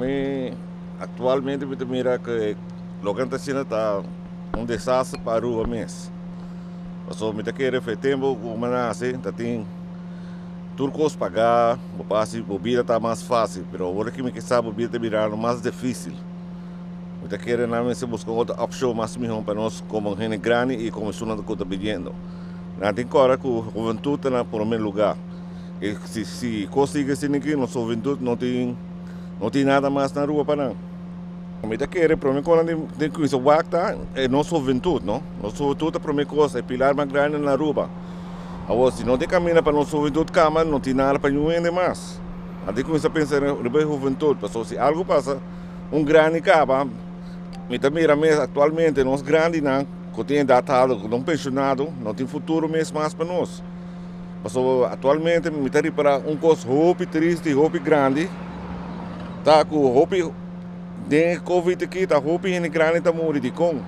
Ami actualmente mi ta mira cu loke nan ta haciendo ta un desastre pa Aruba mes. Pasobra mi ta kere for e tempo cu mi a nace ta tin tur cos paga, bo por haci bo bida ta mas facil, pero awor aki mi ke sa bo bida ta birando mas dificil. Mi ta kere nan mester busca otro opcion mas miho pa nos como hende grandi y como esunnan cu ta bibiendo. Nan tin cora cu hubentud ta na prome lugar. E si si cos sigui asina aki nos hubentud no tin no tin nada mas na Aruba pa nan. Mi ta kere prome cos nan tin tin cuminsa wak ta e nos hubentud no. Nos hubentud ta prome cos e pilar mas grandi na Aruba. Awor si no tin caminda pa nos hubentud cama no tin nada pa niun hende mas. Nan tin cuminsa pensa riba e hubentud pasobra si algo pasa un grandi caba mi ta mira mes actualmente nos grandinan cu tin edad alto cu no pensionado no tin futuro mes mas pa nos. Pasobra actualmente mi ta ripara un cos hopi triste y hopi grandi ta cu hopi den e covid aki ta hopi hende grandi ta muri dicon?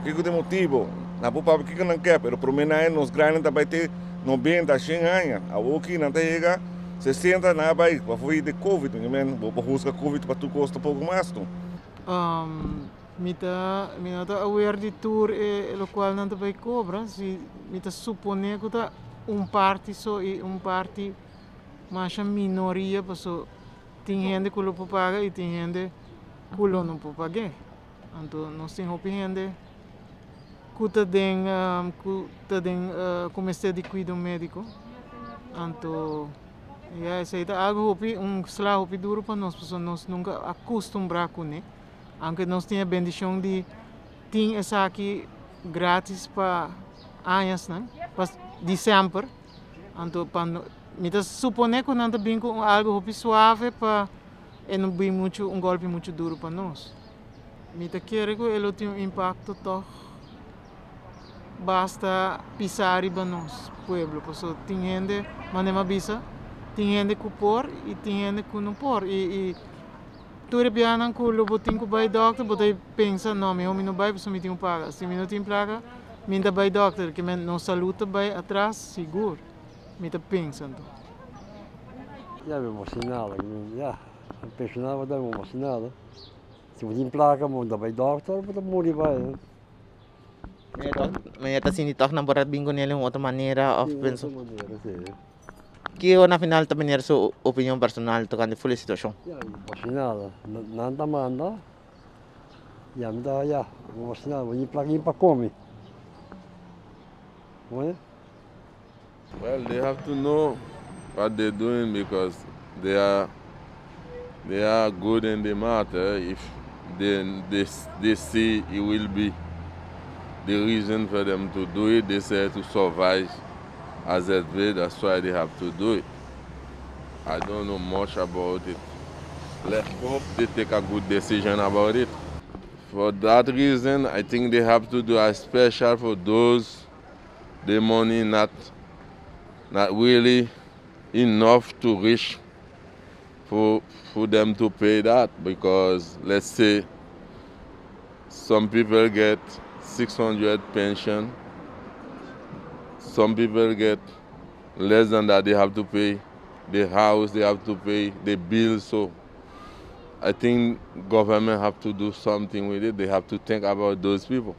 Kico ta e motibo? Nan por papia kico nan kier pero prome nan nos grandi ta bay te 90, 100 aña awoki nan ta yega 60 nan a bay pafo di covid bo por husga covid pa tur cos tampoco mas no. Mi ta mi no ta aware di tur e locual nan ta bay cobra, si mi ta supone cu ta un parti so y un parti masha minoria paso tin hende cu lo por paga y tin hende cu lo no por pag'e. Anto nos tin hopi hende cu ta den cu ta den cu mester di cuido medico anto ya esey ta algo hopi un sla hopi duro pa nos pasobra nos nunca a custumbra cune. Aunke nos tin e bendishon di tin esaki gratis pa añasnan, pa di semper, anto pa mi ta supone ku nan ta bin ku un algu hopi suave pa e no bin muchu un golpi muchu duru pa nos. Mi ta kere ku e lo tin un impakto tòg basta pisá riba nos pueblo, pasobra tin hende, manera mi a bisa, tin hende ku por i tin hende ku no por i Tur e bianan ku lo bo tin ku bai dòkter, bo ta pensa, No, mihó mi no bai pasobra mi tin ku paga. Si mi no tin plaka, mi no ta bai dòkter. Ke men nos salú ta bai atras sigur, mi ta pensa anto. Ya mi emocionado, ya, pensionado bo ta emocionado. Si bo tin plaka bo no ta bai dòkter, bo ta muri bai. Meneer ta sinti tòg nan por a bin ku nel un otro manera òf pensa. Un otro manera, si. Kiko na final ta meneer su opinion personal tokante ful e situashon? Ya, mi emocionado. Nan ta manda, ya mi ta, ya, emocionado. Bo tin plaka pa kome. Oye? Well, they have to know what they're doing because they are they are good in the matter. If they see it will be the reason for them to do it, they say to survive AZV, that's why they have to do it. I don't know much about it. Let's hope they take a good decision about it. For that reason, I think they have to do a special for those the money not really enough to reach for them to pay that, because let's say some people get 600 pension, some people get less than that. They have to pay the house, they have to pay the bills. So I think government have to do something with it. They have to think about those people.